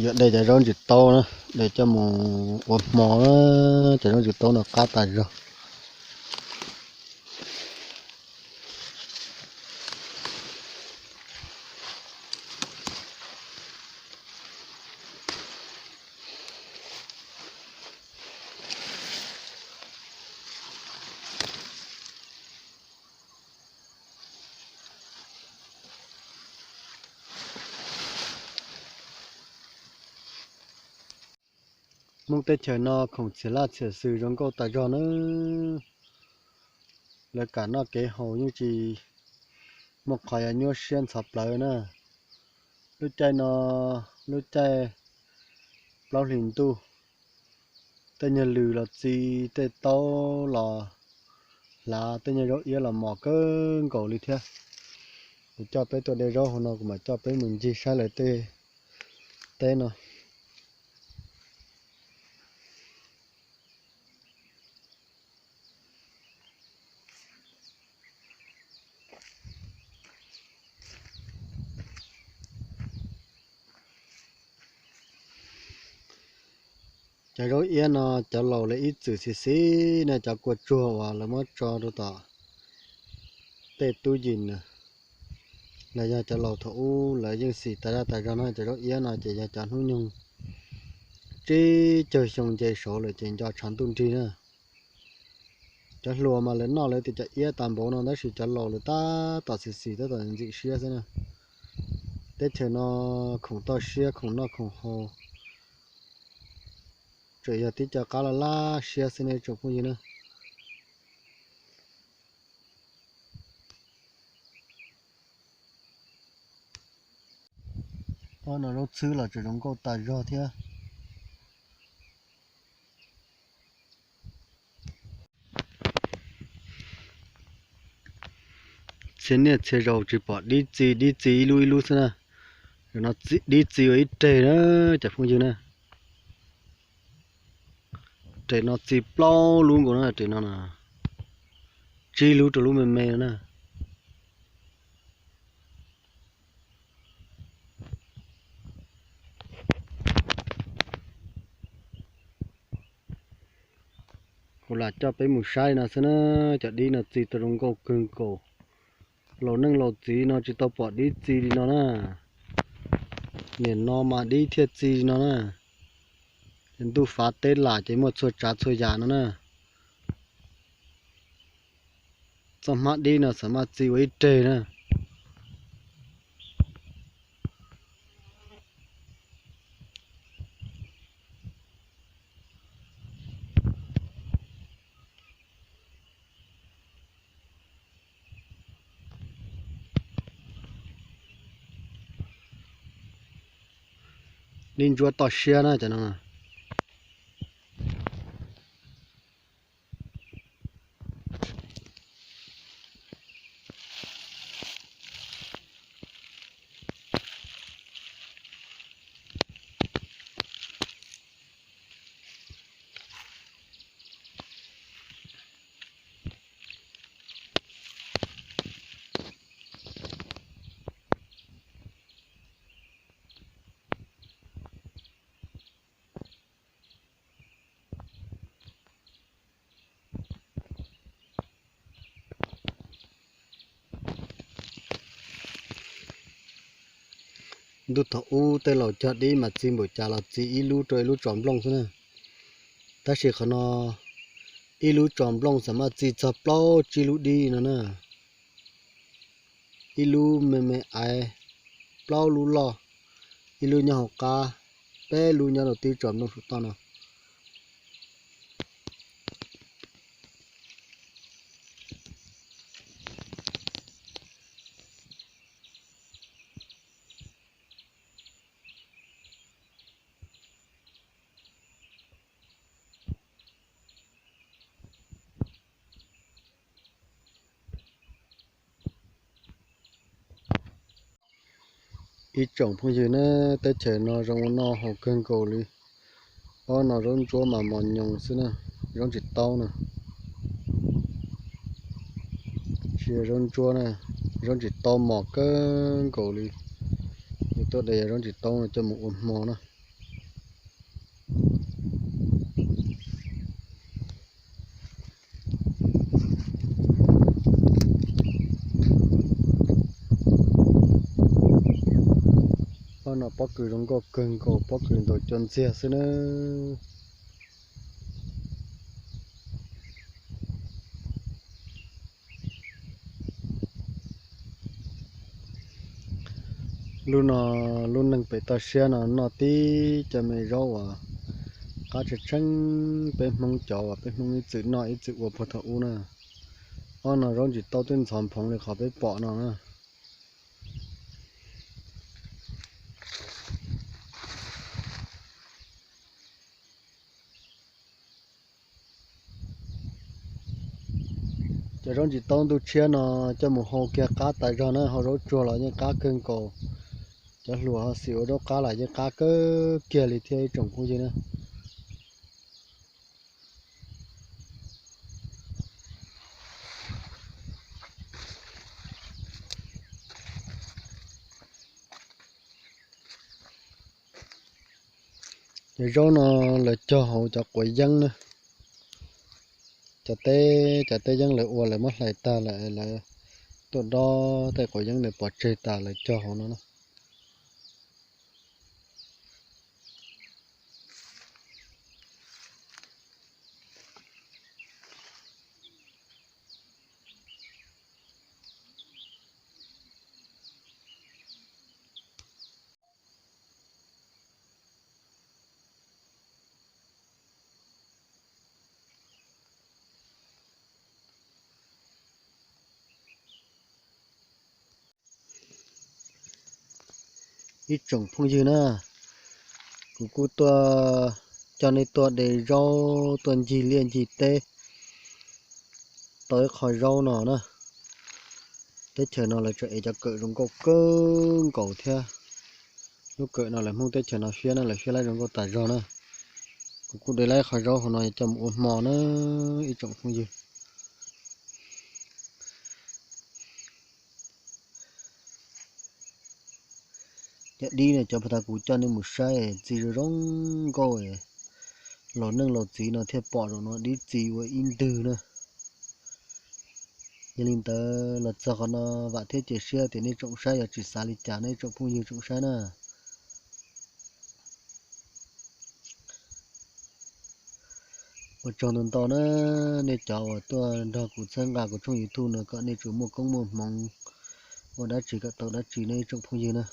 Yuav de cov zaub ntsis taub na, de coj mus ua hmo na, cov zaub ntsis taub no qab tas zog. Hmoob teb chaws no khoom txhiam laj txhiam xws zoo nkauj tas zog nawb. Lawv kam noj kev haus yeej tsis muaj qhov yuav nyuaj siab ntxhov plawv na. Lub caij no, lub caij plaub hlis ntuj, tej nyuag lws los txi, tej taub los hlav, tej nyuag zaub iab los mos kawg nkaus li thiab. Kuv coj peb tuaj de zaub hauv no, kuv mam coj peb mus ncig saib lawv tej teb no. Cov zaub iab no cov laus lawv ib txwm xis xis na, cov kua tsuag uas lawv muab tso rau tom tej tub yim na, los yog cov laus thaum ub lawv yeej xis tas zaj tas zog no. Cov zaub iab no ces yog cov hnub nyoog tsib caug xyoo nce saud lawm ces nco tshav ntuj nrig na. Cov hluas mas lawv noj lawv tias cov iab tas npaum no, tab sis cov laus lawv tab tom xis xis tab tom ntxim siab xwb na. Teb chaws no khoom toj siab, khoom noj khoom haus, tseem yog tib co qab laj laj siab xwb ne tsoom phooj ywg na. Ob no zaub txhwb los tseem zoo nkauj tas zog thiab. Txhia niaj txhia zaus tsis pom dib txi, dib txi ib lub ib lub xwb na. Zaum no dib txi ua ib reg na cov phooj ywg na. Reg no txi plaub lub nkaus na, reg no na, tsib lub rau lub me me no na. Kuv lam coj peb mus saib no xwb na, cov dib no txi tau zoo nkauj kawg nkaus. Laus neej laus txiv no tsis tau pom dib txi li no na. Nim no mas dib thiaj txi li no na. Ntuj fav teb lam ces muaj txhua tsav txhua yam no na. Txoj hmab dib no xam maj txi ua ib reg na. Dib ntsuab toj siab na cov no. Ntuj thaum ub tej laus cog dib mas txi npaum cas los txi ib lub rau ib lub tsos nplooj xwb na. Tab sis qhov no ib lub tsos nplooj xam maj txi txog plaub tsib lub dib no na. Ib lub me me aiv, plaub lub loj, ib lub nyob hauv qab, peb lub nyob rau tib tsos nplooj saum toj no. Ib tsoom phooj ywg na, teb chaws no zoo ua noj haus kawg nkaus li. Ob no zaub ntsuab mas mos nyoos xwb na, zaub ntsis taub na. Tsis yog zaub ntsuab na, zaub ntsis taub mos kawg nkaus li. Yus tuaj de zaub ntsis taub no coj mus ua hmo na. No pob kws zoo nkauj kawg nkaus, pob kws ntaus cua ntxiag xwb na. Lub no, lub neej pem toj siab no noj tib co me zaub uas qab tshee tsheej, peb Hmoob cov uas peb Hmoob ib txwm noj ib txwm ua puag thaum ub na. Ob no zaub ntsis taub twb ntxhov nphoov li qhov peb pom no na. Cov zaub ntsis taub ntuj tshiab no coj mus hau kiag qab tas zog na, hau zaub tsuag los yeej qab kawg nkaus. Cov hluas ho xim ua zaub qab los yeej qab kawg kiag li thiab ib tsoom phooj ywg na. Cov zaub no lawv cog hauv cov quav yeeb na. Cov teb, cov teb yeeb lawv ua lawv muab hlais tag lawm, lawv tuaj dob tej quav yeeb ntawd pov tseg tas lawv cog hauv no na. Ib tsoom phooj ywg na, kuv kuj tuaj coj nej tuaj de zaub, tuaj ncig liaj ncig teb tau ib qho zaub no na. Teb chaws no lawv tseem ev cov kawm zoo nkauj kawg nkaus thiab. Lub kawm no lawv Hmoob teb chaws no siab na, lawv siab lab zoo nkauj tas zog na. Kuv kuj de lab ib qho zaub hauv no coj mus ua hmo na ib tsoom phooj ywg. Cov dib no cov puag ta kuv coj nej mus saib txi zoo zoo nkauj, laus neej laus txiv no thiaj pom zaum no dib txi ua ib ntwg na. Yog li ntawd los txog qhov no vam thiab cia siab tias nej tsoom saib yuav tsis xav li cas na ib tsoom phooj ywg tsoom saib na. Ua tsaug ntau ntau na, nej cov uas tuaj nrog kuv txhawb nqa kuv tshooj YouTube no kom nej tsuas muaj koob muaj hmoov ua dab tsi kom tau dab tsi na ib tsoom phooj ywg na.